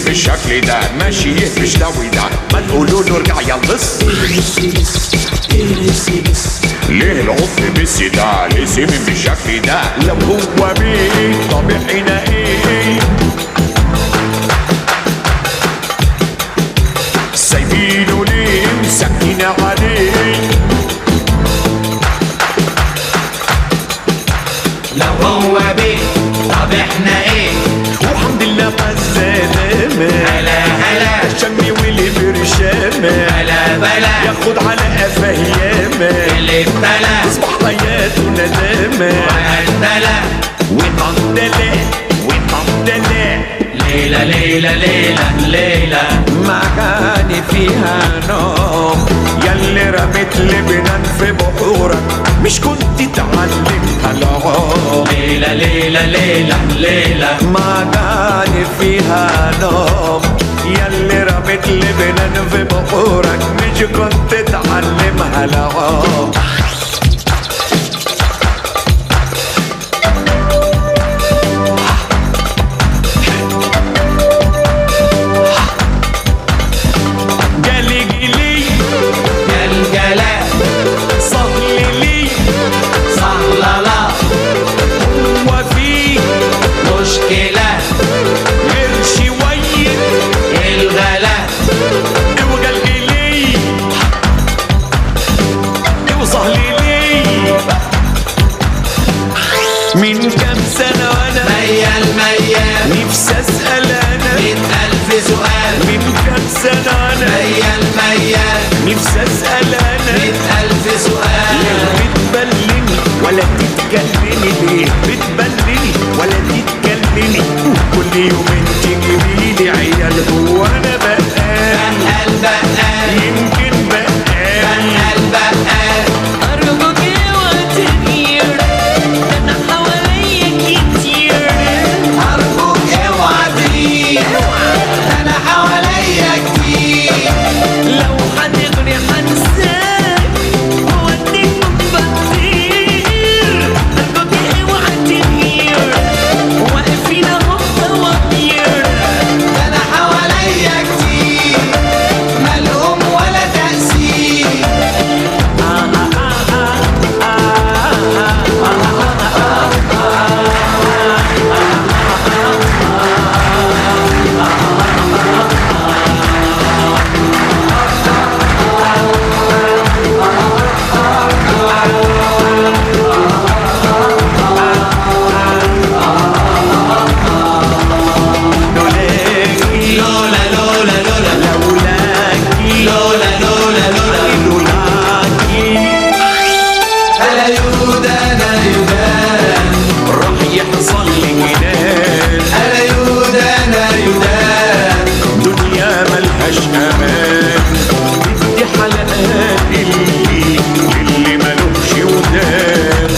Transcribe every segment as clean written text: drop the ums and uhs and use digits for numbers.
بالشكل ده ماشي يهبش ده وده، ما تقولوا له ارجع يا لص. ليه العطل بس ده؟ ليه سمن بالشكل ده؟ لو هو بيه طب احنا ايه؟ سايبينه ليه مسكين عليه؟ لو هو بيه طب احنا ايه؟ والحمد لله عالسلامة، هلا هلا، الشمي واللي برشامة، بلا بلا، ياخد على قفاه ياما، اللي ابتلى تصبح حياته ندامة، وهندلة وهندلة وهندلة، ليلة ليلة ليلة ليلة ما كان فيها نوم. ياللي رميت لبنان في بحورك مش كنت تعلمها العوم. ليلة ليلة ليلة ليلة ما كان فيها نوم. ياللي رميت لبنان في بحورك مش كنت تعلمها العوم. من كام سنة وانا ميال ميال نفسي اسأل انا 100,000 سؤال. من كام سنة وانا ميال ميال نفسي اسأل انا 100,000 سؤال. ليه بتبلني ولا تتكلمي؟ ليه بتبلني ولا تتكلمي؟ كل يومين تجيبيلي عيال هو انا بقال بقال بقال يمكن بقال بقال بقال. أرجوك اوعى تغير، أنا حواليا كتير. أرجوك اوعى تغير، أنا حواليا كتير. لو هتغري هنساك وأوديك بطير. أرجوك اوعى تغير، واقفين أهو طوابير. أنا حواليا كتير مالهم ولا تأثير. لولا لولا لولا لولاكي لولا لولا لولا لولاكي ألا يودان يودان راح يحصل لي جنان. ألا يودان يودان دنيا ملهاش امان. تدي حلقات اللي ملوش ودان.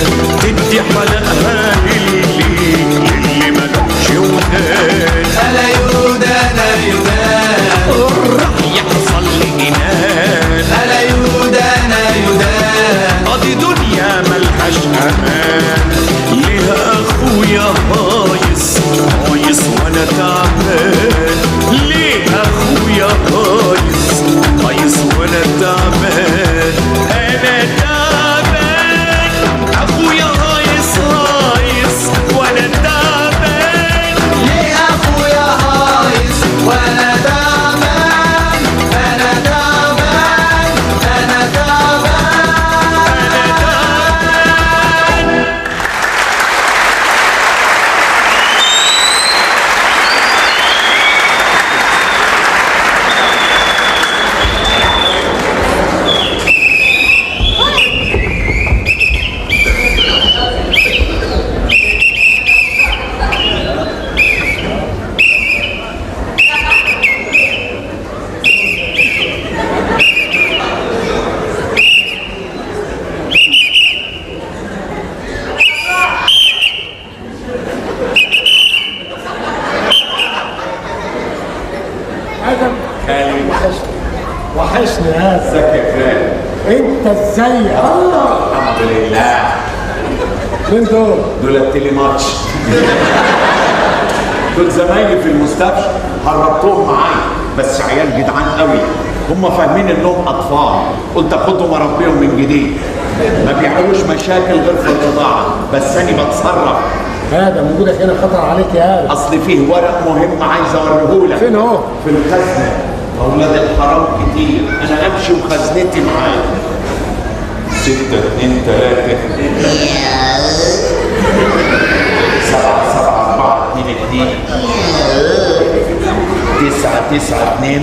تدي حلقات اللي ملوش ودان. ألا يودان يودان راح يحصل لي جنان. ألا يودان يودان قضي دنيا ملهاش امان. ليه اخويا هايص هايص وانا تعبان؟ ليه اخويا هايص هايص وانا تعبان؟ انا تعبان اخويا هايص هايص وانا تعبان. ليه أخويا هايص وأنا تعبان؟ أنا تعبان أنا تعبان انا تعبان. وحشني يا ازيك يا خالد؟ انت ازيك؟ الحمد لله. مين دول؟ دول التلي ماتش. دول زمايلي في المستشفى، هربتهم معايا، بس عيال جدعان قوي، هم فاهمين انهم اطفال، قلت اخدهم اربيهم من جديد. ما بيعملوش مشاكل غير في الرضاعة، بس انا بتصرف. هذا وجودك هنا خطر عليك يا ادم. اصل فيه ورق مهم عايز اوريهولك. فين هو؟ في الخزنة. اولاد الحرام كتير، انا امشي وخزنتي معايا. 6 2 3 7 7 4 2 2 9 9 2.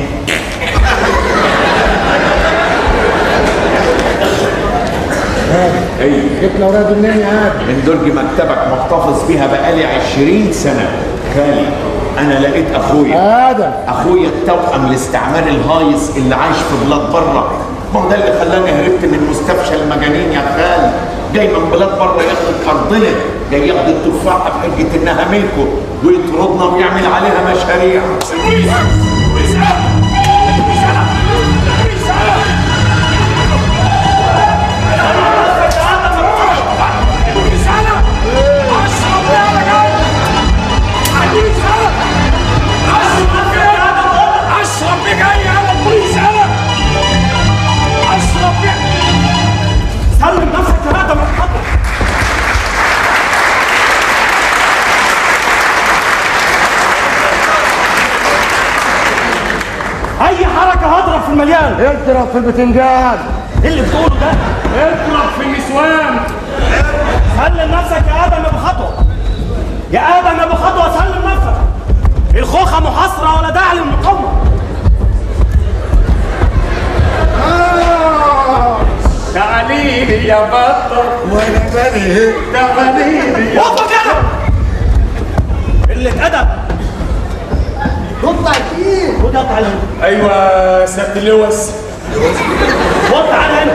ايوه. جبت الاوراق دي منين يا ادم؟ من درج مكتبك، محتفظ بيها بقالي 20 سنة. خالي انا لقيت اخويا ادم، اخويا التوأم الاستعمار الهايص اللي عايش في بلاد بره. ما هو ده اللي خلاني هربت من مستشفى المجانين يا خالي. جاي من بلاد بره ياخد ارضنا، جاي ياخد التفاحة بحجة انها ملكه ويطردنا ويعمل عليها مشاريع. سلم نفسك يا ادم الخطر. اي حركة هضرب في المليان. اضرب في البتنجان. ايه اللي بتقوله ده؟ اضرب في النسوان. سلم نفسك يا ادم يا ابو خطوة. يا ادم يا ابو خطوة سلم نفسك. الخوخه محاصرة ولا داعي للمقاومة. تعاليلي يا بطة وانا مالي، تعاليلي يا وقف كده. قلة ادب. رد كتير. خد يا تعالى هنا. ايوه سيادة اللوز. خد تعالى هنا.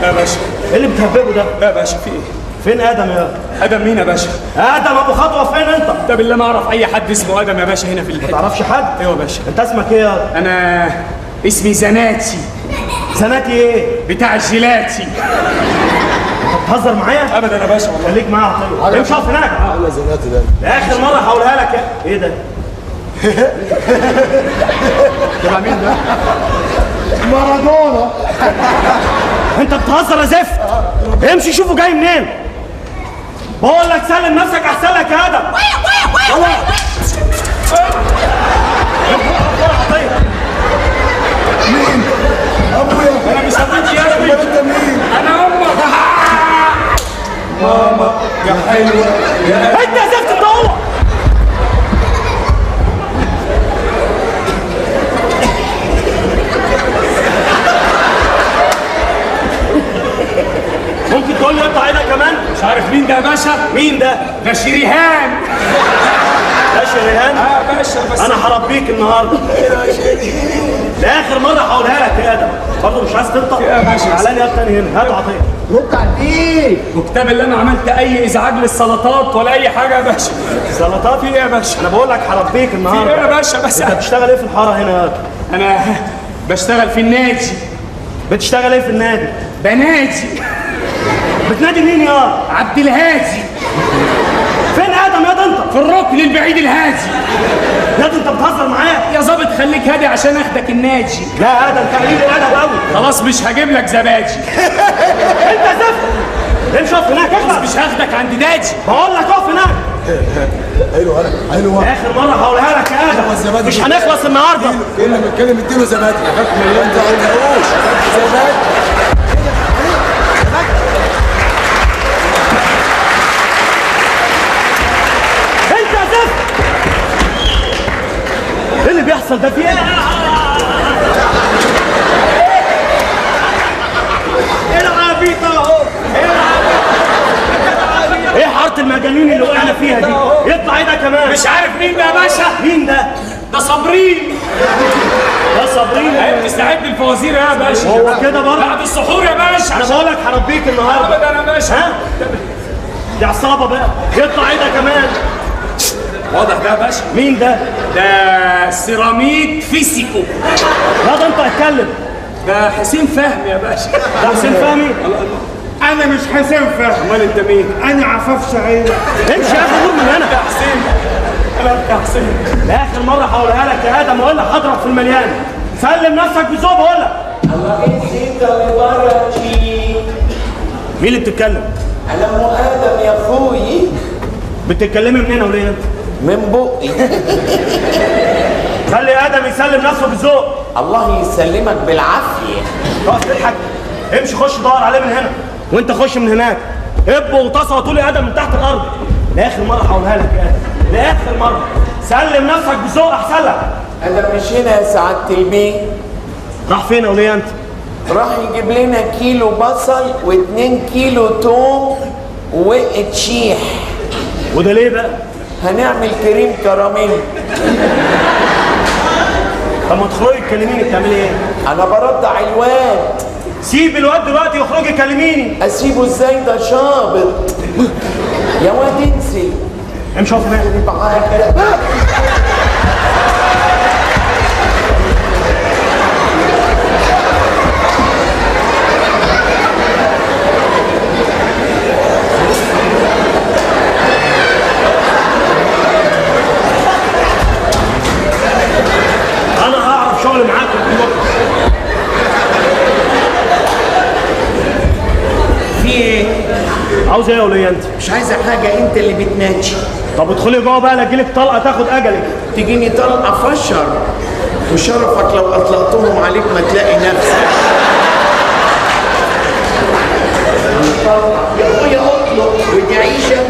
يا باشا ايه اللي بتهببه ده؟ يا باشا في ايه؟ فين ادم يا ادم؟ مين يا باشا؟ ادم ابو خطوة فين انت؟ ده بالله ما اعرف اي حد اسمه ادم يا باشا هنا في الحتة. ما تعرفش حد؟ ايوه يا باشا. انت اسمك ايه يا؟ انا اسمي زناتي. زناتي ايه؟ بتاع الجيلاتي. انت بتهزر معايا؟ ابدا يا باشا والله. خليك معايا عطية. امشي اقف هناك. انا زناتي ده لاخر مرة هقولها لك. ايه ده؟ تبع مين ده؟ مارادونا. انت بتهزر يا زفت. امشي شوفه جاي منين. بقول لك سلم نفسك احسن لك يا ادم. يلا. مين؟ ابويا. انا مش ابوك يا ابني. انت مين؟ انا امك. ماما يا حلوة يا انت يا زفت انت هو. ممكن تقول لي اقطع ايدك كمان؟ مش عارف مين ده يا باشا؟ مين ده؟ ده شريهان. ده شريهان؟ اه يا باشا بس انا هربيك النهارده. لاخر مرة هقولها لك يا ادم، برضه مش عايز تنطق؟ يا باشا تعالى لي يا تاني هنا، هات عطية. رد على الايد. وكتاب اللي انا عملت اي ازعاج للسلطات ولا اي حاجة يا باشا. سلطات؟ في ايه يا باشا؟ انا بقول لك هربيك النهارده. في ايه يا باشا؟ بس انت بتشتغل ايه في الحارة هنا يا ادم؟ انا بشتغل في النادي. بتشتغل ايه في النادي؟ بنادي. بتنادي مين يا؟ عبد الهادي. فين ادم يا ده انت؟ في الركن البعيد الهادي. يا ده انت بتهزر معايا؟ يا ظابط خليك هادي عشان اخدك النادي. لا ادم تقليل الادب قوي. خلاص مش هجيب لك زبادي. انت زفت. امشي اقف هناك. اطلع. مش هاخدك عند دادي. بقول لك اقف هناك. حلو انا حلو. اخر مرة هقولها لك يا ادم، مش هنخلص النهارده. كل ما اتكلم اديله زبادي. انت ما تقولوش زبادي. انت يا زفت. ايه اللي بيحصل ده؟ في ايه؟ العبيط اهو. ايه حارة المجانين اللي وقعنا فيها دي؟ يطلع ايه ده كمان؟ مش عارف مين ده يا باشا؟ مين ده؟ ده صابرين. ده صابرين. ايوه بتستعد الفوازير يا باشا. هو كده برضه؟ بعد السحور يا باشا. انا بقول لك هربيك النهارده. ابدا يا باشا. ها؟ دي عصابة بقى. يطلع ايه ده كمان؟ واضح ده يا باشا. مين ده؟ ده سيراميك فيسيكو. لا ده انت اتكلم. ده حسين فهمي يا باشا. ده حسين فهمي؟ انا مش حسين فهمي. امال انت مين؟ انا عفاف شعيرة. امشي يا اخي غور من هنا. يا حسين، انا يا حسين لاخر مرة هقولها لك يا ادم، والا هضرب في المليان. سلم نفسك بذوق بقول لك. الله ايه الزيطة اللي بره دي؟ مين اللي بتتكلم؟ انا ام ادم يا اخوي. بتتكلمي منين يا وليه انت؟ من بقي. خلي ادم يسلم نفسه بذوق. الله يسلمك بالعافية. تقف تضحك؟ امشي خش دور عليه من هنا، وانت خش من هناك. اب وطاسه طول يا ادم من تحت الارض. لاخر مرة هقولها لك يا ادم، لاخر مرة. سلم نفسك بذوق احسن لك. ادم مش هنا يا سعادة البيه. راح فين يا وليه انت؟ راح يجيب لنا كيلو بصل و2 كيلو توم وتشيح. وده ليه بقى؟ هنعمل كريم كراميل. طب ما تخرجي تكلميني، بتعملي ايه؟ انا برضع الواد. سيب الواد دلوقتي واخرجي كلميني. اسيبه ازاي؟ ده شابط. يا واد انزل. امشي اقف هناك. انا هعرف شغل معاك. في ايه؟ عاوز ايه يا وليه انت؟ مش عايزه حاجة، انت اللي بتناتشي. طب ادخلي جوه بقى، لا تجيلك طلقه تاخد اجلك. تجيني طلقه فشر، وشرفك لو اطلقتهم عليك ما تلاقي نفسك. يا اخويا اطلق ودي عيشه.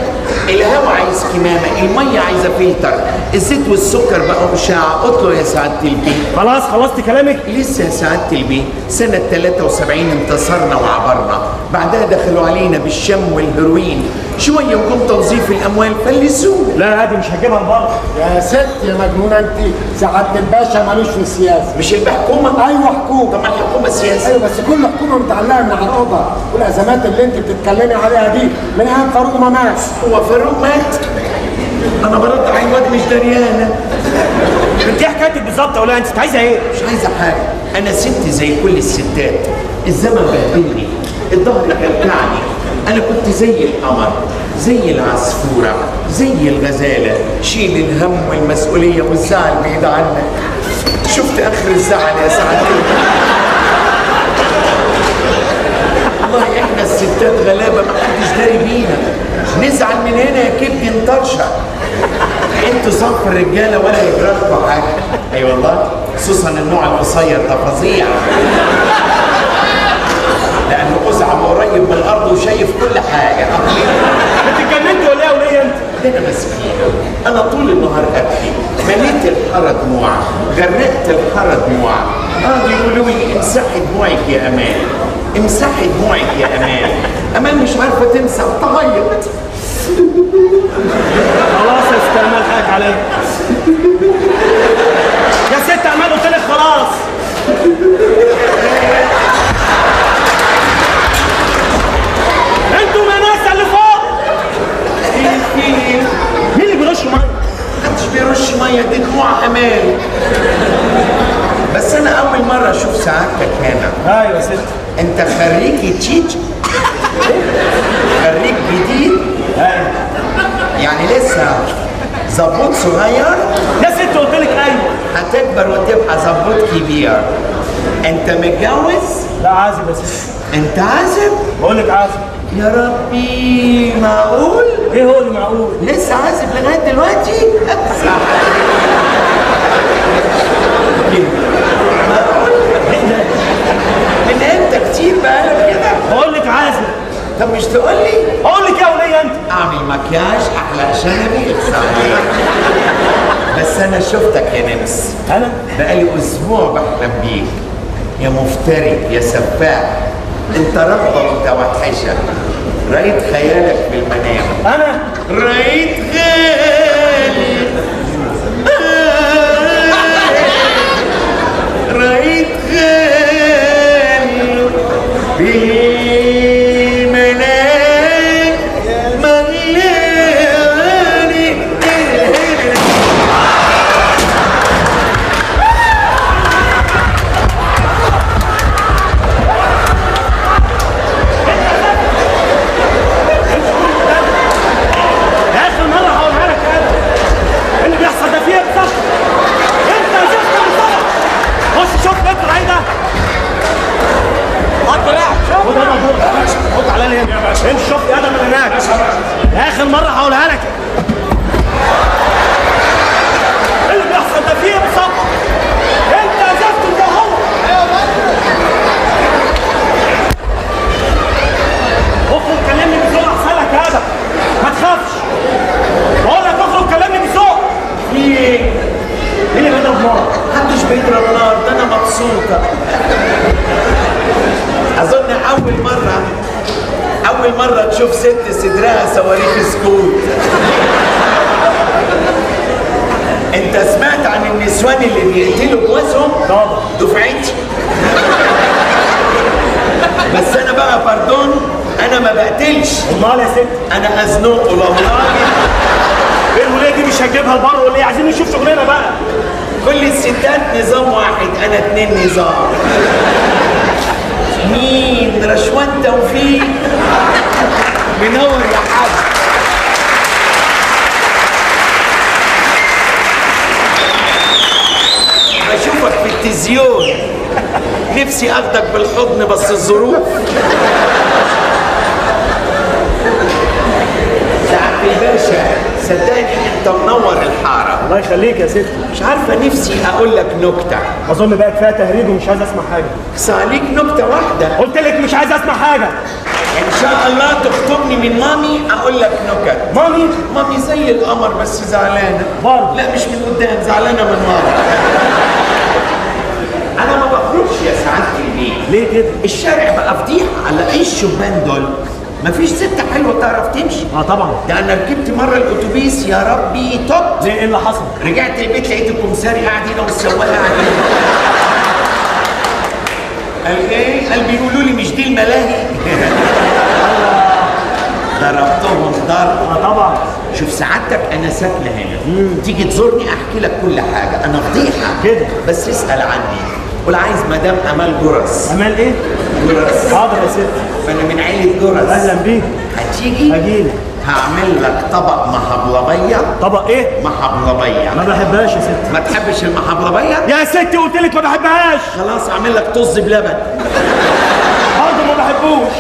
الهوا عايز كمامه، المية عايزه فلتر، الزيت والسكر بقوا اشاعة. اطلق يا سعادة البيه. خلاص خلصت كلامك؟ لسه يا سعادة البيه. سنة 73 انتصرنا وعبرنا، بعدها دخلوا علينا بالشم والهيروين، شوية وجم توظيف الاموال فلسونا. لا هادي مش هجيبها لبره. يا ست يا مجنونة انت، سعادة الباشا مالوش في السياسة. مش الحكومة؟ ايوه حكومة. طب ما الحكومة سياسة. ايوه بس كل حكومة متعلقه من عرقوبها، والازمات اللي انت بتتكلمي عليها دي من ايام فاروق ما مات. هو فاروق مات؟ انا برد على الواد مش دريانه. انت ايه حكايتك بالظبط يا وليه انت؟ عايزه ايه؟ مش عايزه حاجة، انا ست زي كل الستات. الزمن بهدلني، الظهر كلكعني، انا كنت زي القمر، زي العصفوره، زي الغزالة، شيل الهم والمسؤولية والزعل بعيد عنك. شفت اخر الزعل يا سعادتك؟ والله احنا الستات غلابة، ما حدش داري بينا. نزعل من هنا يا كبدي نطرشق. انتوا صف الرجالة ولا يجرالكوا حاجة. اي أيوة والله، خصوصا النوع القصير ده فظيع. لانه قزعة قريب من الارض وشايف كل حاجة. انت اتجننت ولا ايه يا وليه انت؟ ده انا مسكين، انا طول النهار ابكي، مليت الحارة دموع، غرقت الحارة دموع. قعدوا يقولوا لي امسحي دموعك يا امان، امسحي دموعك يا امان. امان مش عارفه تمسح، تعيط. خلاص يا ست امال حقك عليا. يا ست امال قلت لك خلاص. انتوا يا ناس اللي فوق. مين اللي بيرش مية؟ محدش بيرش مية، دي دموع امال. بس انا اول مرة اشوف سعادتك هنا. ايوه يا ست. انت خريج تشيتش؟ خريج جديد؟ ايوه. يعني لسه ظبوط صغير؟ يا ست قلت لك ايوه. هتكبر وتبقى ظبوط كبير. انت متجوز؟ لا عازب يا ست. انت عازب؟ بقول لك عازب. يا ربي معقول؟ ايه هو اللي معقول؟ لسه عازب لغاية دلوقتي؟ معقول؟ من امتى؟ كتير بقالك كده؟ بقول لك عازب. طب مش تقول لي؟ اقول لك يا وليه انت؟ اعمل مكياج، احلق شنبي، اخص عليك. بس انا شفتك يا نمس. انا؟ بقالي اسبوع بحلم بيك. يا مفتري يا سفاح، انت رغبة متوحشه. رأيت خيالك في المنام. انا؟ رأيت خيالي، رأيت خيالي بالمنام ملياني. اول مرة تشوف ست صدرها صواريخ سكوت. انت سمعت عن النسوان اللي بيقتلوا جوازهم؟ طبعا. دفعتي. بس انا بقى pardon، انا ما بقتلش. امال يا ست؟ انا ازنقه لو راجل. ايه الوليه دي مش هتجيبها لبره ولا ايه؟ عايزين نشوف شغلنا بقى. كل الستات نظام واحد، انا 2 نظام. مين؟ رشوان توفيق. منور يا حاج. بشوفك في التلفزيون، نفسي اخدك بالحضن بس الظروف. سعادة الباشا صدقني انت منور الحارة. الله يخليك يا ستي. مش عارفه نفسي اقول لك نكتة. اظن بقى كفاية تهريج ومش عايز اسمع حاجة. بس عليك نكتة واحدة. قلت لك مش عايز اسمع حاجة. ان شاء الله تخطبني من مامي اقول لك نكت. مامي؟ مامي زي القمر بس زعلانة. برضه؟ لا مش من قدام، زعلانة من ورا. انا ما بخرجش يا سعادة البيت. ليه كده؟ الشارع بقى فضيحة على اي الشبان دول. مفيش ست حلوة تعرف تمشي. اه طبعا. ده انا ركبت مرة الاتوبيس يا ربي توب. ليه؟ ايه اللي حصل؟ رجعت البيت لقيت الكمساري قاعد هنا والسواق قاعد هنا. قال ايه؟ قال بيقولوا لي مش دي الملاهي. ضربتهم ضرب. اه طبعا. شوف سعادتك انا ساكنة هنا، تيجي تزورني احكي لك كل حاجة، انا فضيحة كده. بس اسال عني، قول عايز مدام امال جرس. امال ايه؟ جرس. حاضر يا ستي. فانا من عيله جرس. اهلا بيك. هتيجي؟ هجيلك. هعمل لك طبق محبلبيه. طبق ايه؟ محبلبيه. ما بحبهاش يا ستي. ما تحبش المحبلبيه؟ يا ستي قلت لك ما بحبهاش. خلاص اعمل لك طز بلبن. برضه ما بحبوش.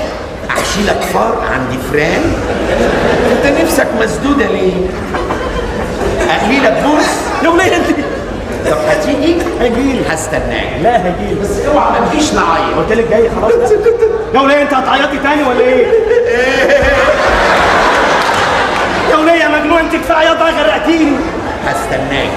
احشي لك فار، عندي فران. انت نفسك مسدودة ليه؟ اقلي لك بوس؟ يا وليه انت؟ طب هتيجي؟ هجيلك. هستناك. لا هجيلك. بس اوعى ما تجيش نعيط. قلت لك جاي خلاص. يا وليه انت هتعيطي تاني ولا ايه؟ يا وليه يا مجنون انت كفاية عياط بقى غرقتيني. هستناك.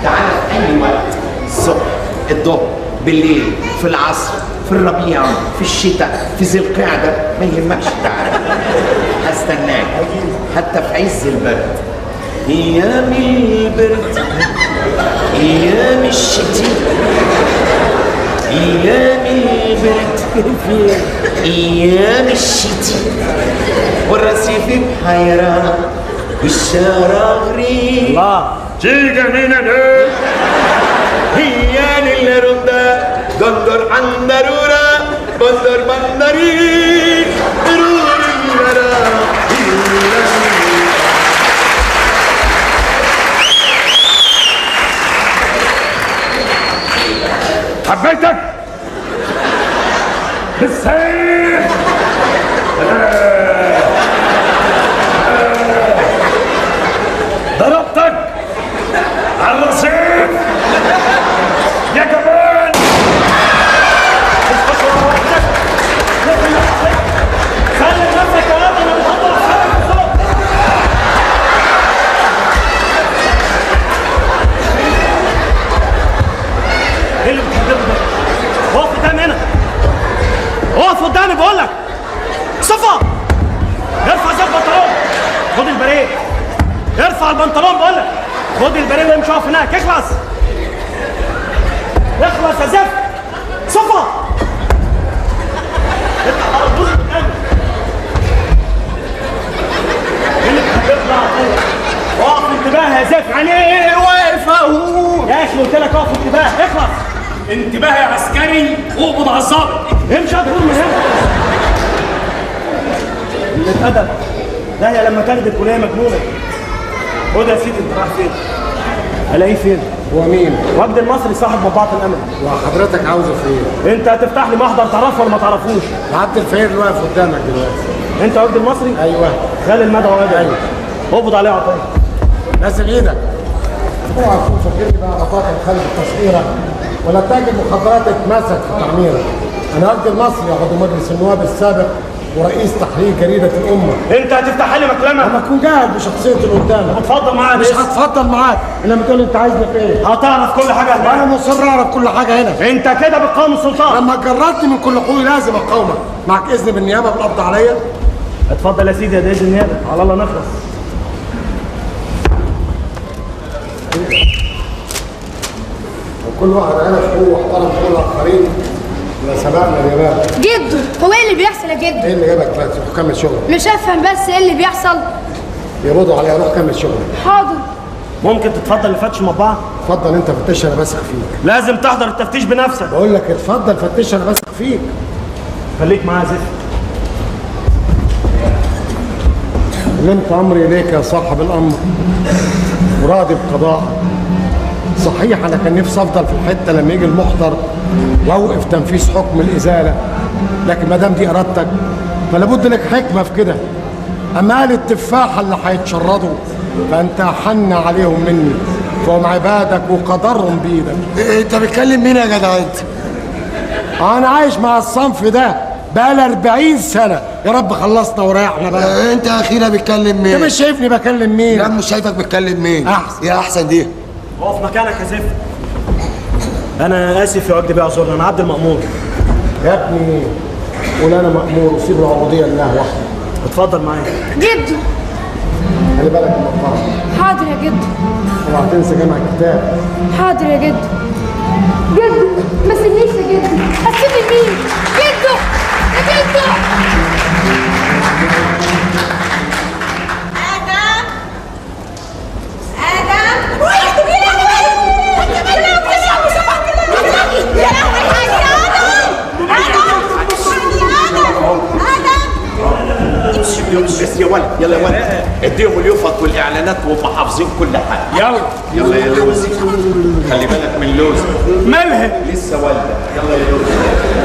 تعالى في اي وقت، الصبح، الظهر، بالليل، في العصر، في الربيع، في الشتاء، في ذي القعدة، ما يهمكش تعالى. هستناك حتى في عز البرد. ايام البرد، ايام الشتاء، ايام البرد، ايام الشتاء، والرصيف بحيران والشارع غريب. الله. هي الرندا دندر عندرورا بندر بندري حبيتك بالسيف. ضربتك على الرصيف يا جبان. سلم نفسك يا واد، انا بحضر حالك بالظبط. ايه اللي بتهدده ده؟ اقف قدامي هنا. اقف قدامي بقول لك. صفا. ارفع زي البنطلون. خد البريق. ارفع البنطلون بقول لك. خد البريق وامشي اقف هناك، اخلص. اخلص يا زفت. صفا. اطلع بره الدور قدامي. ايه اللي بتهدده ده على طول؟ اقف انتباه يا زفت. يعني ايه واقف اهو؟ يا اخي قلت لك اقف انتباه، اخلص. انتباه يا عسكري، اقبض على الظابط. امشي ادخل من هنا. قلة ادب. لا هي لما تاخدك ولاية مجنونة. خد يا سيدي، انت رايح فين؟ الاقيه فين؟ هو مين؟ وجد المصري صاحب مطبعة الامل. وحضرتك عاوزه في ايه؟ انت هتفتح لي محضر تعرفه ولا ما تعرفوش؟ عبد الفقير اللي واقف قدامك دلوقتي. انت وجد المصري؟ ايوه. خالي المدعو ادم. ايوه. اقبض عليه عطية. نزل ايدك. اوعى تكون فاكرني بقى بطاقة مخالف التسعيره ولا تاجر مخدرات اتمسك في التعميره. انا وجد المصري عضو مجلس النواب السابق ورئيس تحرير جريدة الأمة. انت هتفتح لي مكلمه؟ لما تكون قاعد بشخصية اللي قدامك. اتفضل معايا. مش هتفضل معاك الا لما تقول انت عايزني في ايه. هتعرف كل حاجة هناك. وانا مصر اعرف كل حاجة هنا. انت كده بتقاوم السلطان. لما جردتني من كل حقوقي لازم اقاومك. معك اذن بالنيابة بالقبض عليا؟ اتفضل يا سيدي يا دايز النيابة، على الله نخلص. وكل واحد عرف حقوقه واحترم حقوق الاخرين يبقى سبقنا اليابان. جدو هو ايه اللي بيحصل يا جدو؟ ايه اللي جابك دلوقتي؟ روح كمل شغلك. مش افهم بس ايه اللي بيحصل؟ يقبضوا عليها، روح كمل شغلك. حاضر. ممكن تتفضل لفتش مطبعة؟ اتفضل انت فتش، انا بثق فيك. لازم تحضر التفتيش بنفسك. بقول لك اتفضل فتش، انا بثق فيك. خليك معايا زفت. سلمت امري اليك يا صاحب الامر وراضي بقضائك. صحيح انا كان نفسي افضل في الحتة لما يجي المحضر واوقف تنفيذ حكم الازالة، لكن ما دام دي ارادتك فلا بد لك حكمه في كده. اما اهل التفاحة اللي هيتشردوا فانت حن عليهم مني، فهم عبادك وقدرهم بايدك. انت بتكلم مين يا جدع انت؟ انا عايش مع الصنف ده بقالي 40 سنة، يا رب خلصنا وريحنا بقى. انت يا اخينا بتكلم مين؟ انت مش شايفني بكلم مين؟ لا مش شايفك بتكلم مين. احسن يا احسن دي. اقف مكانك يا زفت. انا اسف يا وجدي بيه، اعذرني، انا عبد المأمور. يا ابني قول انا مأمور وسيب العبودية لله وحده. اتفضل معايا. جدو خلي بالك من المطبعة. حاضر يا جدو. اوعى تنسى جامع الكتاب. حاضر يا جدو. جدو ما تسيبنيش يا جدو، هتسيبني مين؟ جدو يا جدو. ادم ادم يا لهوي بس يا ولد، يلا يا ولد اديهم اليفط والاعلانات وهم حافظين كل حاجة. يلا يلا يا لوز، خلي بالك من لوز. مالها؟ لسه والده. يلا يا لوز.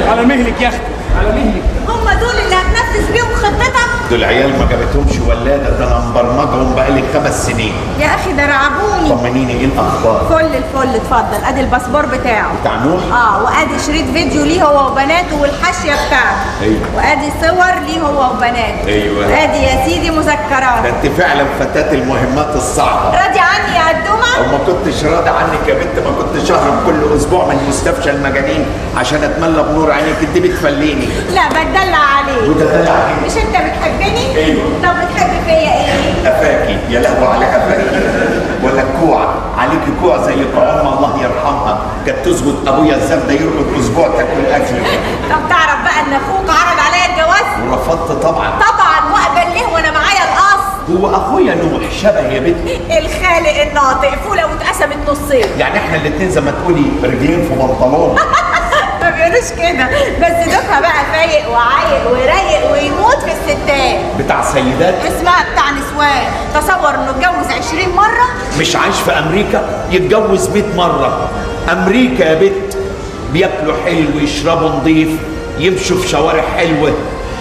على مهلك يا اختي، على مهلك. هم دول اللي هتنفذ بيهم خطتك؟ دول عيال ما جابتهمش ولاده، ده انا مبرمجهم بقالي 5 سنين. يا اخي ده رعبوني. طمنيني ايه الاخبار؟ فل الفل. اتفضل ادي الباسبور بتاعه. بتاع نوح؟ وادي شريط فيديو ليه هو وبناته والحاشيه بتاعته. ايوه. وادي صور ليه هو وبناته. ايوه. وادي يا سيدي مذكرات. ده انت فعلا فتاة المهمات الصعبة. راضي عني يا قدومه؟ لو ما كنتش راضي عنك يا بنت ما كنتش اهرب كل اسبوع من مستشفى المجانين عشان اتملى بنور عينيك. انت بتفليني. لا بتدلع عليك. وده دلع عليك. مش انت بتحبني؟ ايوه. طب بتحب فيا ايه؟ قفاكي يا لهوي على قفاكي. ولا الكوع عليكي، كوع زي كوع امي الله يرحمها، كانت تظبط ابويا الزبدة يرقد اسبوع تاكل اكله. طب تعرف بقى ان اخوك عرض عليا الجواز؟ ورفضت طبعا. طبعا، واقبل ليه وانا معايا الاصل؟ هو اخويا نوح شبه يا بنتي الخالق الناطق، فوله واتقسمت نصين. يعني احنا الاثنين زي ما تقولي رجلين في بنطلون. ما بيقولوش كده، بس دوكها بقى فايق وعايق ورايق ويموت في الستات. بتاع سيدات؟ اسمها بتاع نسوان. تصور انه اتجوز 20 مرة. مش عايش في امريكا يتجوز 100 مرة. امريكا يا بت بياكلوا حلو، يشربوا نظيف، يمشوا في شوارع حلوة،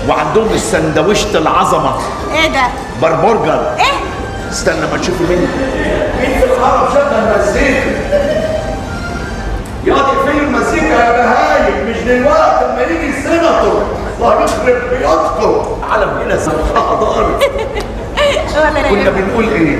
وعندهم السندويشة العظمة. ايه ده؟ بربرجر. ايه؟ استنى ما تشوفي مني. مين في الحرم شغل مزيكا؟ يا دي المزيكا يا بهايم، مش دلوقتي اما يجي السيناتور. الله يخرب بيوتكم. علم هنا زرقاء ضارب. كنا بنقول ايه؟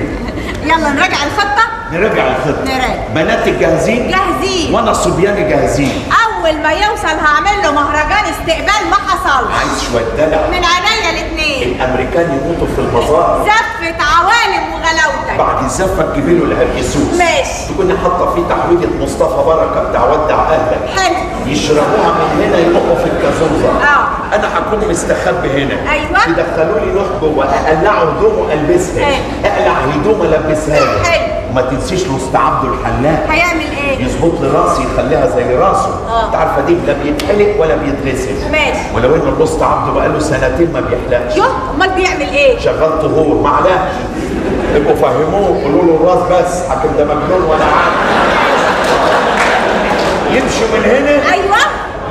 يلا نراجع الخطة. نراجع الخطة. نراجع. بناتك جاهزين؟ جاهزين. وانا صبياني جاهزين. اول ما يوصل هعمل له مهرجان استقبال ما حصل. عايز شوية دلع من عينيا الاثنين. الامريكان يموتوا في البازار. زفه عوالم وغلاوتك. بعد الزفه تجيبي له العرق سوس. ماشي. تكوني حاطه فيه تحويجه مصطفى بركة بتاع ودع اهلك. حلو. يشربوها من هنا يروحوا في الكازوزه. انا هكون مستخبي هنا. ايوه. يدخلوا لي نوح جوه، اقلعه هدومه البسها. اقلع هدومه البسها له. حلو. وما تنسيش الأسطى عبده الحلاق. هيعمل ايه؟ يظبط لي راسي يخليها زي راسه. انت عارفه دي لا بيتحلق ولا بيتغسل. ماشي. ولو ان الأسطى عبده بقاله سنتين ما بيحلقش. يوه، امال بيعمل ايه؟ شغال طهور معلش. ابقوا فهموه، قولوا له الراس بس، حاكم ده مجنون وانا عارف. يمشي من هنا. ايوه.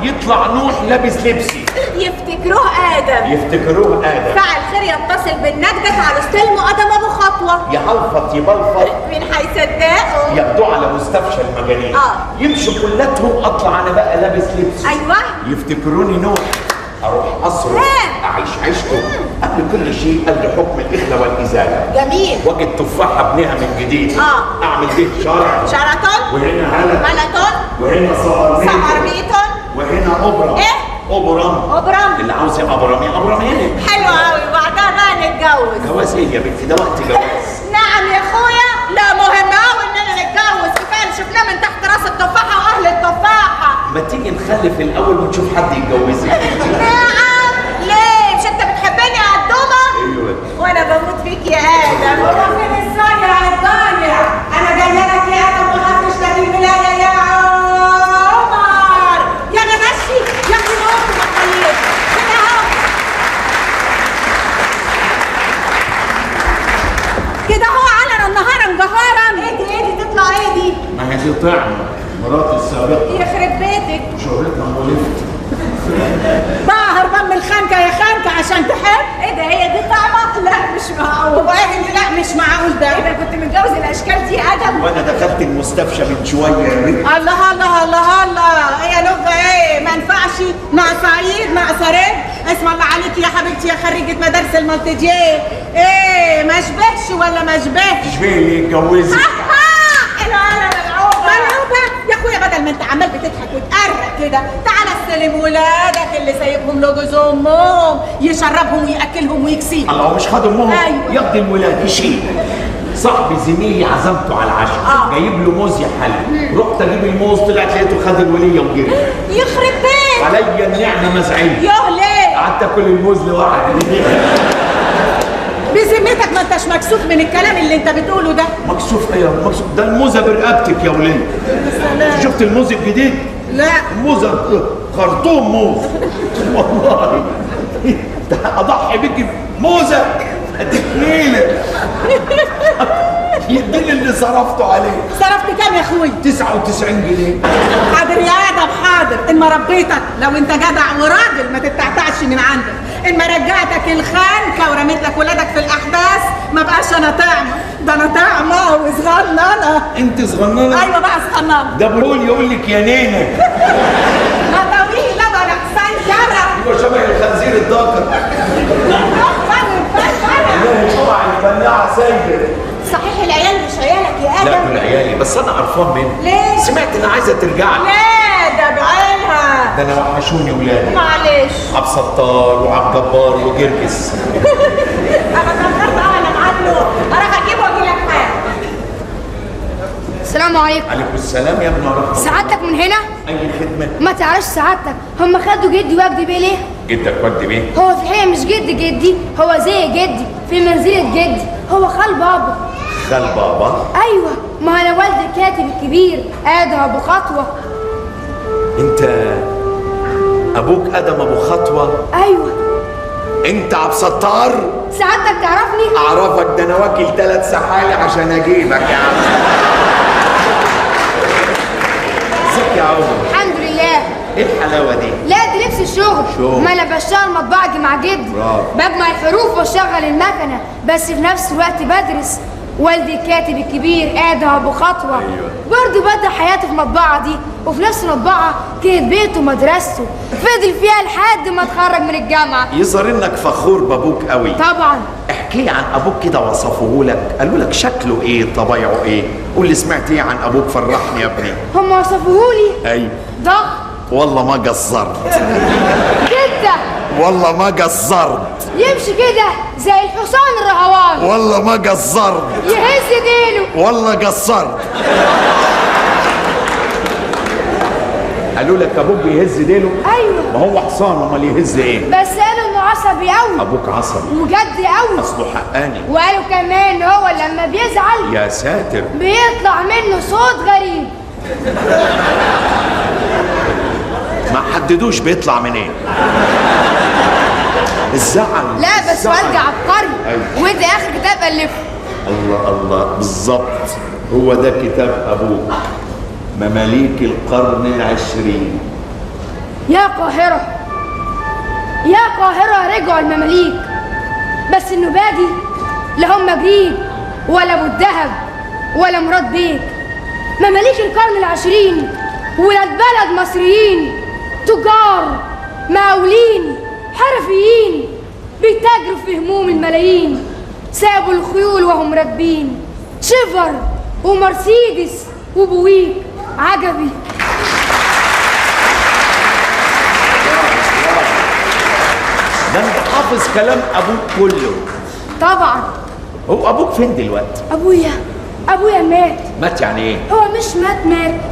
يطلع نوح لابس لبسي. يفتكروه ادم. يفتكروه ادم. فعل خير يتصل بالنجدة، تعالوا استلموا ادم ابو خطوة. يهلفط يبلفط. مين هيصدقه؟ ياخدوه على مستشفى المجانين. يمشوا كلاتهم، اطلع انا بقى لابس لبسي. ايوه. يفتكروني نوح. اروح اصرف، اعيش عيشته. قبل كل شيء قبل حكم الاخلة والازالة. جميل. واجد تفاحة ابنها من جديد. اعمل ده شرع. شرطون. وهنا هلا. هلطون. وهنا سقرميطون. سقرميطون. وهنا أبرم. ايه؟ أبرم. أبرم. اللي عاوز يبقى أبرمي أبرمي. حلو قوي. وبعدها نتجوز. جواز ايه يا بنتي؟ ده وقت جواز؟ نعم يا اخويا، لا مهم قوي اننا نتجوز، كفاية اللي شفناه من تحت راس التفاحة واهل التفاحة. ما تيجي نخلف الاول ونشوف حد يتجوزك. نعم، ليه؟ مش انت بتحبني يا قدومه؟ ايوه، وانا بموت فيك يا ادم. هو فين الصايع الضايع؟ انا جاية لك يا ادم وهفرش لك الملايه يا عمر. يا غبشي يا اخي، موت ما تخليش كده اهو كده اهو، علنا نهارا جهارا. ايه دي؟ ايه دي؟ تطلع ايه دي؟ ما هي دي طعمه مراتي السابقة. يخرب بيتك، شهرتها مولفت. بقى هربان من الخنكه يا خنكه عشان تحب. ايه ده؟ هي دي طعمه؟ لا مش معقول. هو ايه اللي لا مش معقول ده؟ ايه ده؟ كنت متجوز الاشكال دي يا ادم؟ وانا دخلت المستشفى من شوية يا بنت. الله الله الله الله، ايه يا لغة؟ ايه ما ينفعش؟ ناقصه عيد ناقصه رجل. اسم الله عليك يا حبيبتي يا خريجة مدارس المالتيجيه. ايه ما شبهش ولا ما شبهش؟ تشبهي اللي يتجوزك. انا ملعوبه ملعوبه يا اخويا. بدل ما انت عمال بتضحك وتقرق كده، تعالى استلم ولادك اللي سايبهم لجوز امهم يشربهم وياكلهم ويكسيهم. الله، هو مش خد امهم؟ أيوة. يقضي الولاد يشيل. صاحبي زميلي عزمته على العشاء، جايب له موز يا حلو. رحت اجيب الموز، طلعت لقيته خد الوليه وجري. يخرب بيت عليا النعمة، ما زعلت. يوه ليه؟ قعدت اكل الموز لوحدي. بذمتك ما انتش مكسوف من الكلام اللي انت بتقوله ده؟ مكسوف ايه؟ مكسوف ده الموزه برقبتك يا وليه. شفت الموز الجديد؟ لا، موزة خرطوم موز. والله اضحي بيك موزة اديك نيله. يديني اللي صرفته عليه. صرفت كام يا اخوي؟ 99 جنيه. حاضر يا ادم حاضر. ان ما ربيتك لو انت جدع وراجل ما تتعتعش من عندك. ان ما رجعتك الخنكه ورميت لك ولادك في الاحداث ما بقاش انا طعمه، ده انا طعمه وصغننه. انت صغننه؟ ايوه بقى صغننه. ده بقول يقول لك يا نينه. لا طويلة ولا قصيرة. هو شبه الخنزير الداكر. لا طبعا البلاعة سايبه. صحيح العيال مش عيالك يا ادم؟ لا دول عيالي، بس انا قرفان منهم. ليه؟ سمعت انها عايزه ترجع لي. لا ده بعينها. ده انا وحشوني ولادي. معلش، عبد ستار وعبد جبار وجرجس. انا اتاخرت قوي انا معلو، اروح اجيبه واجي لك حالا. السلام عليكم. عليكم السلام يا ابن ورحمة. سعادتك من هنا؟ اي خدمة؟ ما تعرفش سعادتك هم خدوا جدي وجدي بيه ليه؟ جدك وجدي بيه؟ هو في الحقيقة مش جد جدي، هو زي جدي في منزله جدي، هو خال بابا. خال بابا؟ ايوه، ما انا والد الكاتب الكبير ادم ابو خطوة. انت ابوك ادم ابو خطوة؟ ايوه. انت عبد ستار؟ سعادتك تعرفني؟ اعرفك، ده انا واكل 3 سحالي عشان اجيبك يا عم. ازيك يا عمر؟ الحمد لله. ايه الحلاوة دي؟ لا دي لبس الشغل. ما انا بشتغل مطبعجي مع جدي. برافو. بجمع الحروف واشغل المكنه، بس في نفس الوقت بدرس. والدي الكاتب الكبير ادم ابو خطوة. أيوة. برضه بدأ حياته في المطبعة دي، وفي نفس المطبعة كانت بيته ومدرسته، فضل فيها لحد ما اتخرج من الجامعة. يظهر انك فخور بابوك قوي. طبعا. احكي لي عن ابوك كده، وصفه لك، قالوا لك شكله ايه، طبايعه ايه؟ قول لي سمعت ايه عن ابوك، فرحني يا ابني. هم وصفوهولي. ايوه. ضخم. والله ما قصرت. جدا. والله ما قصرت. يمشي كده زي الحصان الرهوان. والله ما قصرت. يهز ديله. والله قصرت. قالوا لك ابوك بيهز ديله؟ ايوه. ما هو حصان، امال يهز ايه؟ بس قالوا انه عصبي قوي. ابوك عصبي وجد قوي، اصله حقاني. وقالوا كمان ان هو لما بيزعل يا ساتر بيطلع منه صوت غريب. ما حددوش بيطلع منين. الزعل. لا بس والدي عبقري. أيوة. وده اخر كتاب الفه. الله الله، بالظبط هو ده كتاب ابوك، مماليك القرن العشرين. يا قاهرة يا قاهرة، رجعوا المماليك، بس النبادي لا هم جريك ولا ابو الذهب ولا مراد بيك. مماليك القرن العشرين ولاد بلد مصريين، تجار مقاولين حرفيين، بيتاجروا في هموم الملايين، سابوا الخيول وهم راكبين شيفر ومرسيدس وبويك. عجبي. ده انت حافظ كلام ابوك كله. طبعا. هو ابوك فين دلوقتي؟ ابويا مات. مات يعني ايه؟ هو مش مات،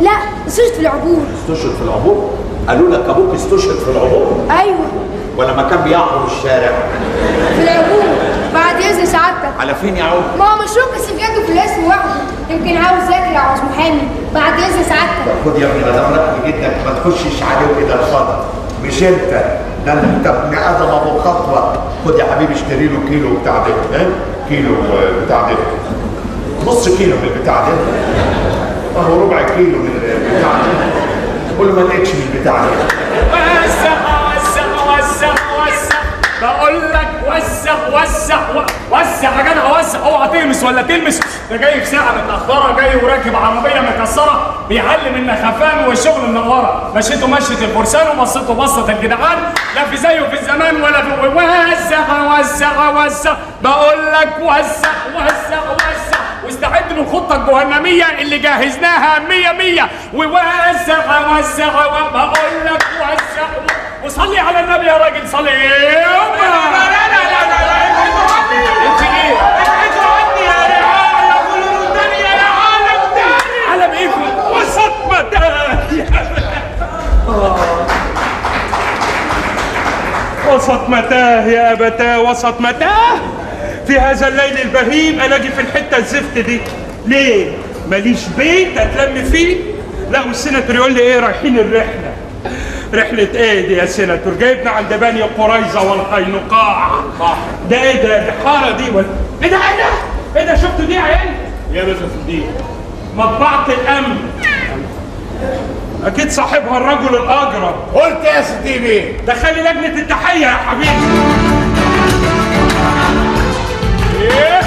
لا استشهد في العبور. استشهد في العبور؟ قالوا لك ابوك استشهد في العبور؟ ايوه. ولا ما كان بيعبر الشارع؟ في العبور. بعد اذن سعادتك. على فين يا عم؟ ما هو مش ممكن يسيب جده في الاسم وحده، يمكن عاوز ياكل، عاوز محامي. بعد اذن سعادتك. خد يا ابني، ما دام رايح لجدك ما تخشش عليه كده الفضل. مش انت ده، انت ابن ادم ابو خطوة. خد يا حبيبي اشتري له كيلو بتاع ده، ها؟ كيلو بتاع ده، نص كيلو من البتاع ده، اهو ربع كيلو من البتاع ده، قول ما لقيتش من البتاع ده. وسع وسع وسع وسع، بقول لك وسع وسع وسع يا جدع، وسع، اوعى تلمس ولا تلمس. ده جاي في ساعة متاخرة، جاي وراكب عربية مكسرة، بيعلم النخفان والشغل النواره، مشيته مشية الفرسان وبصته بصة الجدعان، لا في زيه في الزمان ولا في. وسع وسع وسع، بقول لك وسع وسع وسع، واستعد للخطه الجهنميه اللي جهزناها 100 100. ووسع وسع، بقول لك وسع، وصلي على النبي يا راجل، صلي. لا لا لا لا لا، ابعدوا عني، انت ايه؟ ابعدوا عني يا رعايا، قولوا يا عالم تاني. عالم ايه؟ وسط متاه، وسط متاه يا ابتاه، وسط متاه في هذا الليل البهيم. انا اجي في الحتة الزفت دي ليه؟ ماليش بيت اتلم فيه. لا والسيناتور يقول لي ايه؟ رايحين الرحلة. رحلة ايه دي يا سيناتور؟ جايبنا عند بني قريظة والقينقاع. ده ايه ده؟ دي حارة دي ولا ايه ده؟ ايه ده؟ ايه ده؟ شفتوا دي يا عيال؟ يا باشا دي مطبعة الأمن. أكيد صاحبها الرجل الأجرب. قلت يا سيدي بيه. دخلي لجنة التحية يا حبيبي. ايه؟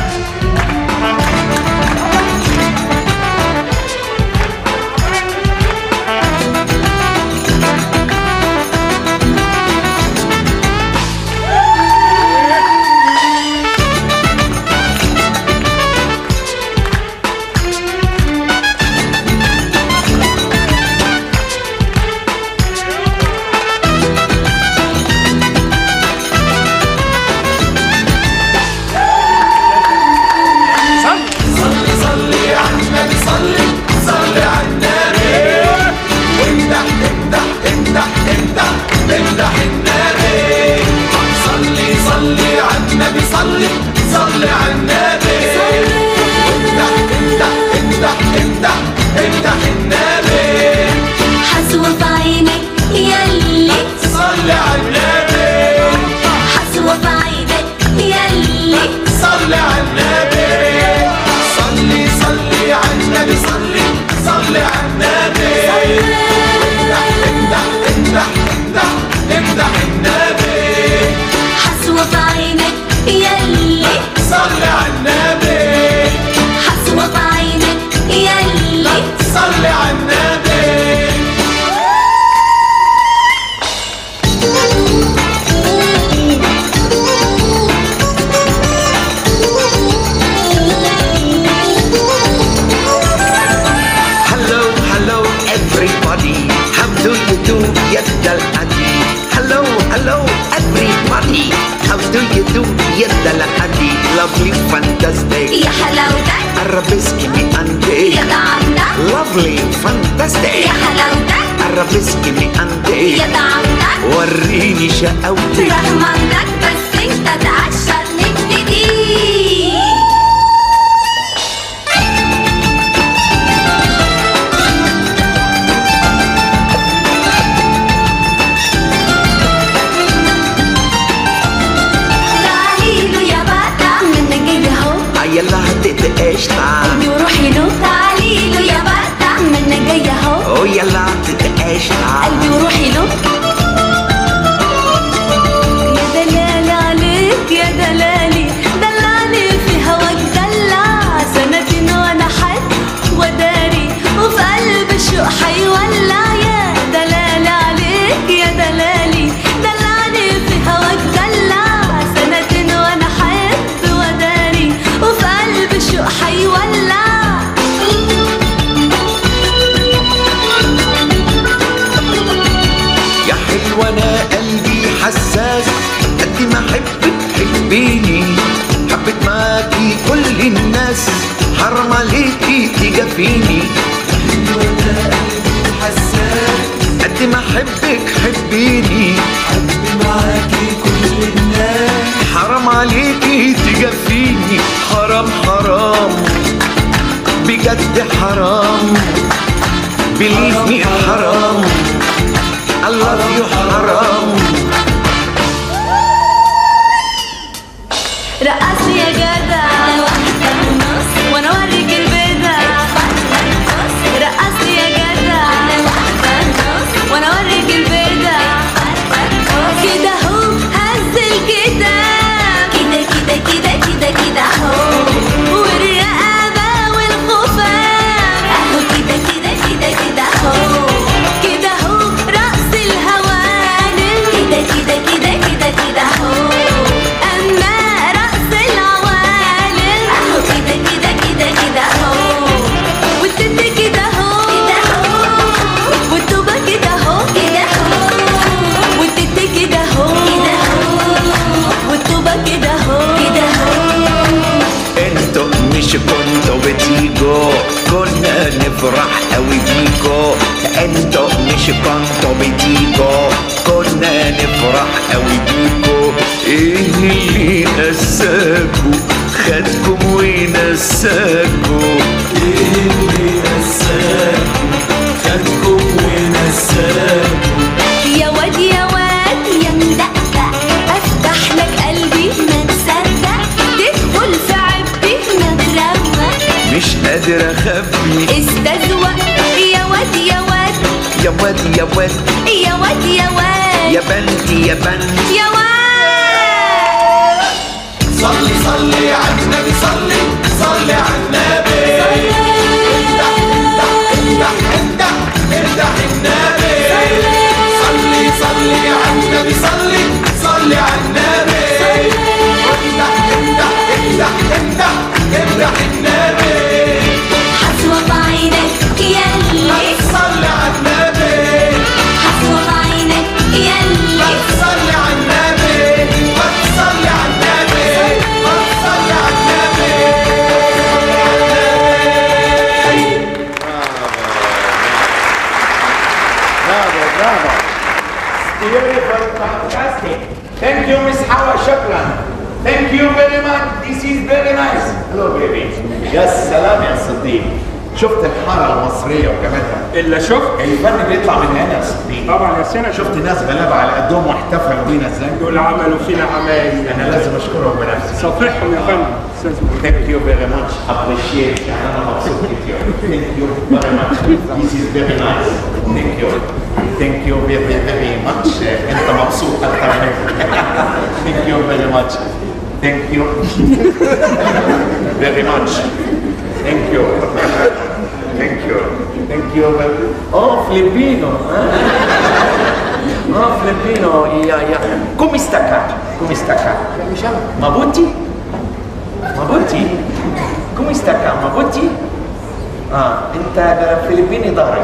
Lovely, fantastic. يا حلاوتك. Arabesque mi ante. يا طعمتك. Lovely, fantastic. يا حلاوتك. Arabesque mi ante. يا طعمتك. وريني شقاوتك. رحمتك بس انت تعشر نبتدي. يلا هتتقشطة قلبي وروحي له. تعالي له يا بطة، ما انا جاية اهو. يلا هتتقشطة قلبي وروحي له. يا دلال عليك يا دلالي، دلعني في هواك دلع، سنتين وانا حد وداري وفي قلب الشوق حيولع. يا دلال عليك يا دلالي، دلعني في هواك دلع، سنتين وانا حد وداري وفي قلب الشوق حيولع. يا حلوة أنا قلبي حساس، قد ما أحبك حبيني، حبة كل الناس، حرام عليكي تجافيني. قد ما احبك حبيني، حب معاكي كل الناس، حرام عليكي تجافيني. حرام حرام بجد حرام، believe me حرام، I love you حرام. رقصني يا جدع واحدة ونص وانا اوريك البدع. رقصني يا جدع واحدة ونص وانا اوريك البدع. كده اهو هز الكتاب، كده كده كده كده كده اهو، والرقبة والخفاف اهو، كده كده كده كده اهو، كده اهو رقص الهوانم، كده كده كده كده كده اهو، اما رقص العوالم اهو، كده كده كده كده اهو، والتت كده اهو، كده اهو، والطوبة كده اهو، كده اهو، والتت كده اهو، كده اهو، والطوبة كده اهو، كده اهو. انتوا مش كنتوا بتيجوا كنا نفرح قوي بيكو، انتوا مش كنتوا بتيجوا كنا نفرح قوي بيكو. ايه اللي نساكو خدكم ونساكو؟ ايه اللي نساكو خدكم ونساكو؟ يا واد يا واد يا مدقدق، افتح لك قلبي ما تصدق، تدخل في عبي ما تروق، مش قادر اخبي استذوق. يا واد يا واد يا واد يا واد يا واد يا واد يا بنتي يا بنتي يا واد. صلي صلي على النبي، صلي صلي على النبي، امدح امدح امدح امدح امدح النبي. صلي صلي على النبي، صلي صلي على النبي، امدح امدح امدح امدح امدح النبي. حسوة بعينك ياللي صلي على النبي، حسوة بعينك ياللي صلي على النبي، صلي على النبي، صلي على النبي. برافو برافو. Beautiful, fantastic. Thank you, Miss Hawa. شكرا. Thank you very much. This is very nice. Hello, baby. يا سلام يا صديق. شفت الحارة المصرية وجمالها؟ الا شفت؟ الفن بيطلع من هنا يا صديق. طبعا يا سينا. شفت ناس غلابة على قدهم واحتفلوا بينا ازاي؟ دول عملوا فينا عمايل. انا لازم اشكرهم بنفسي. صافحهم يا فندم. Thank you very much. Appreciate. يعني انا مبسوط كتير. Thank you very much. This is very nice. Thank you. Thank you very very much. انت مبسوط اكتر مني. Thank you very much. Thank you very much. Thank you. Thank you. Thank you very. Oh, Filipino. Oh, Filipino. Yeah, yeah. Kumusta ka? Kumusta ka? Mabuti? Mabuti? Kumusta ka? Mabuti? انت فلبيني ضهرك.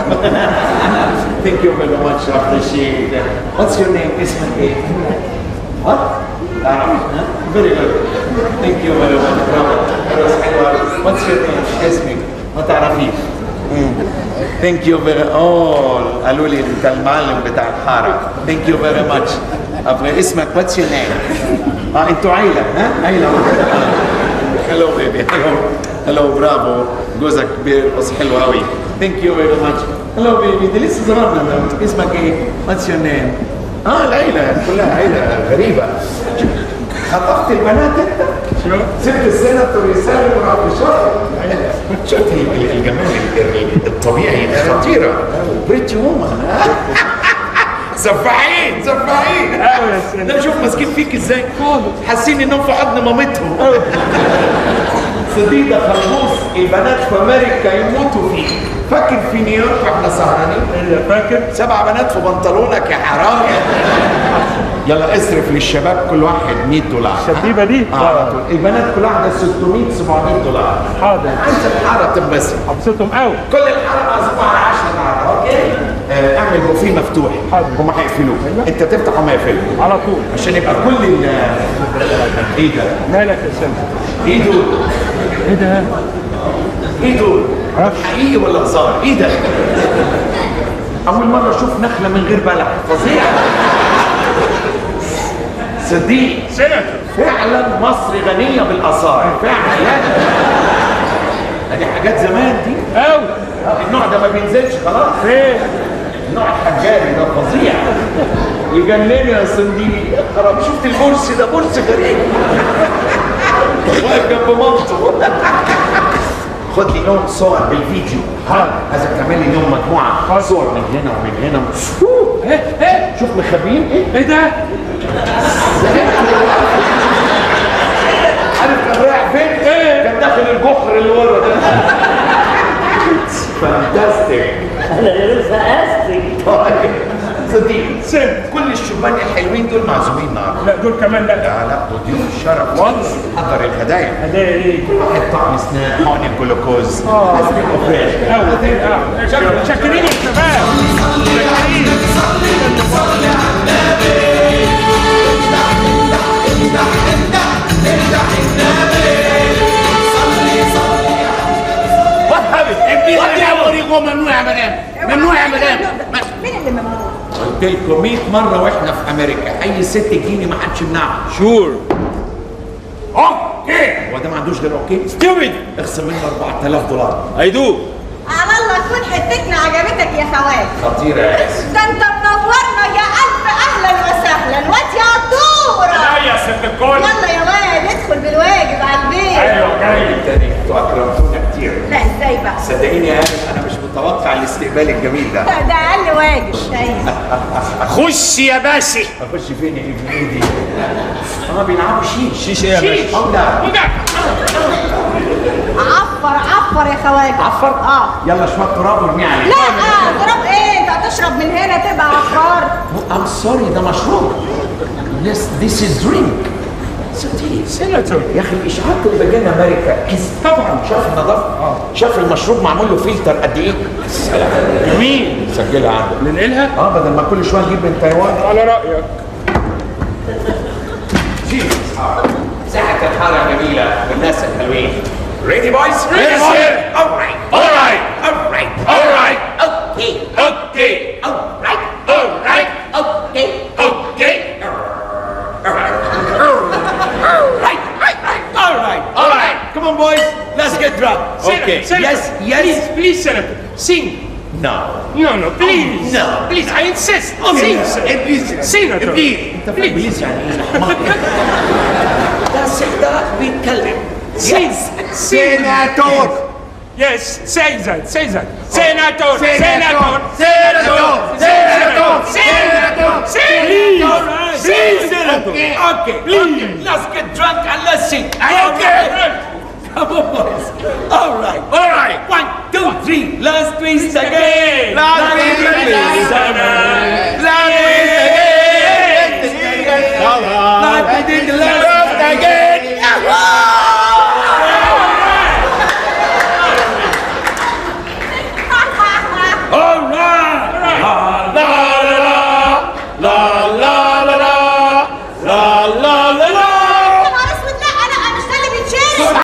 Thank you very much. Appreciate it. What's your name? اسمك ايه؟ What? Very good. Thank you very much. Bravo. What's your name? اسمك؟ ما تعرفيش. Thank you very oh قالوا لي انت المعلم بتاع الحارة. Thank you very much. اسمك what's your name؟ انتوا عيلة ها؟ عيلة. Hello baby. Hello. Hello برافو. جوزك بيرقص حلو قوي. Thank you very much. Hello baby. دي لسه صغيرة. اسمك ايه؟ What's your name؟ العيلة كلها عيلة غريبة. خطفت البنات انت؟ شو؟ سبت السيناتور يسلم وراح شهر. شفت الجمال الطبيعي خطيرة. Pretty woman. سفاحين سفاحين. لا شوف ماسكين فيك ازاي؟ حاسين انهم في حضن مامتهم. صديقة خربوس البنات في امريكا يموتوا فيك. فاكر في نيويورك واحنا سهرانين؟ الا فاكر. 7 بنات في بنطلونك يا حرام. يلا اصرف للشباب كل واحد $100. الشتيبه دي؟ على طول. البنات كل واحدة 600 700 $. حاضر. عايز الحارة تنبسط. ابسطهم قوي. كل الحارة معزومه على 10 النهارده، okay؟ اعمل بوفيه مفتوح. حاضر. هم هيقفلوه، انت تفتح وهم يقفلوا. على طول. عشان يبقى كل ال ايه ده؟ مالك يا سامي؟ ايه دول؟ ايه ده؟ ايه دول؟ حقيقي ولا هزار؟ ايه ده؟ أول مرة أشوف نخلة من غير بلح، فظيع. صديق سيناتور، فعلا مصر غنية بالآثار، فعلا. ادي حاجات زمان دي. أوي. النوع ده ما بينزلش خلاص. فين؟ النوع الحجاري ده فظيع. يجنني يا صنديق، يا خراب. شفت البرص ده؟ برص غريب. واقف جنب مامته. خد لي لهم صور بالفيديو. حاضر. عايزك تعمل لي لهم مجموعة صور من هنا ومن هنا. ايه ايه؟ شوف مخبيين ايه؟ ايه ده؟ عارف كان رايح فين؟ ايه؟ كان داخل الجحر اللي ورا ده. fantastic. انا لسه استك. طيب صديق، كل الشبان الحلوين دول معزومين النهارده. لا دول كمان لا. لا لا، دول ضيوف الشرف. والله. حضر الهدايا. هدايا ايه؟ كل واحد طعم اسنان، حقن الجلوكوز، عايزين يبقوا fresh. شاكرين يا شباب. شاكرين. صلي على النبي. امدح امدح امدح النبي. صلي صلي على النبي. ممنوع يا مدام، ممنوع يا مدام. مين اللي ممنوع؟ قلت لكم 100 مرة واحنا في أمريكا، أي ست تجيني ما حدش يمنعها. sure. okay. هو ده ما عندوش غير okay؟ stupid. اخصم منه $4000. I do. على الله تكون حتتنا عجبتك يا خواجه. خطيرة يا ياسر. ده أنت منورنا يا ألف أهلا وسهلا، واد يا قدورة. لا يا ست الكل. يلا يا واد ادخل بالواجب على البيت. أيوه جاي. تاني انتوا أكرمتونا كتير. لا ازاي بقى؟ صدقيني يا هانم أنا مش متوقع الاستقبال الجميل ده. ده أقل واجب. خش يا باشا. أخش فين يا ابن إيدي؟ هما بيلعبوا شيش. شيش إيه يا باشا؟ أولع. عفر عفر يا خواجه. عفر؟ اه. يلا شوية تراب وارميه عليه. لا تراب ايه؟ انت هتشرب من هنا تبقى عفار. I'm sorry، ده مشروب. Yes, this is drink. صديق. سيناتور. يا اخي الاشاعات اللي بتجينا امريكا طبعا. شاف النظافة؟ شاف المشروب معمول له فلتر قد ايه؟ السلام. جميل. سجلها عندك. ننقلها؟ بدل ما كل شوية نجيب من تايوان. على رايك. ساحة الحارة جميلة والناس الحلوين. Ready boys? Ready sir. All right. All right. All right. All right. Okay. Okay. All right. All right. Okay. Okay. Right. Right. Right. All right. All right. Come on boys, let's get drunk. Okay. Yes. Yes. Please, please, Senator. Sing. No. No, no, please. No. Please, I insist. Oh, Sing, no. sir. Please. Senator. Please. انت فاهم please يعني ايه؟ ده ده بيتكلم. Sing. Senator. Yes, say that, say that. Senator, senator, Senator, senator, Senator, senator, Please, senator. Okay. Please. Let's get drunk and let's sing. Okay. Come on, boys. All right. All right. 1, 2, 3. Let's twist again. Let's twist again. Let's twist again. Like we did the last again. All right. La la la la la.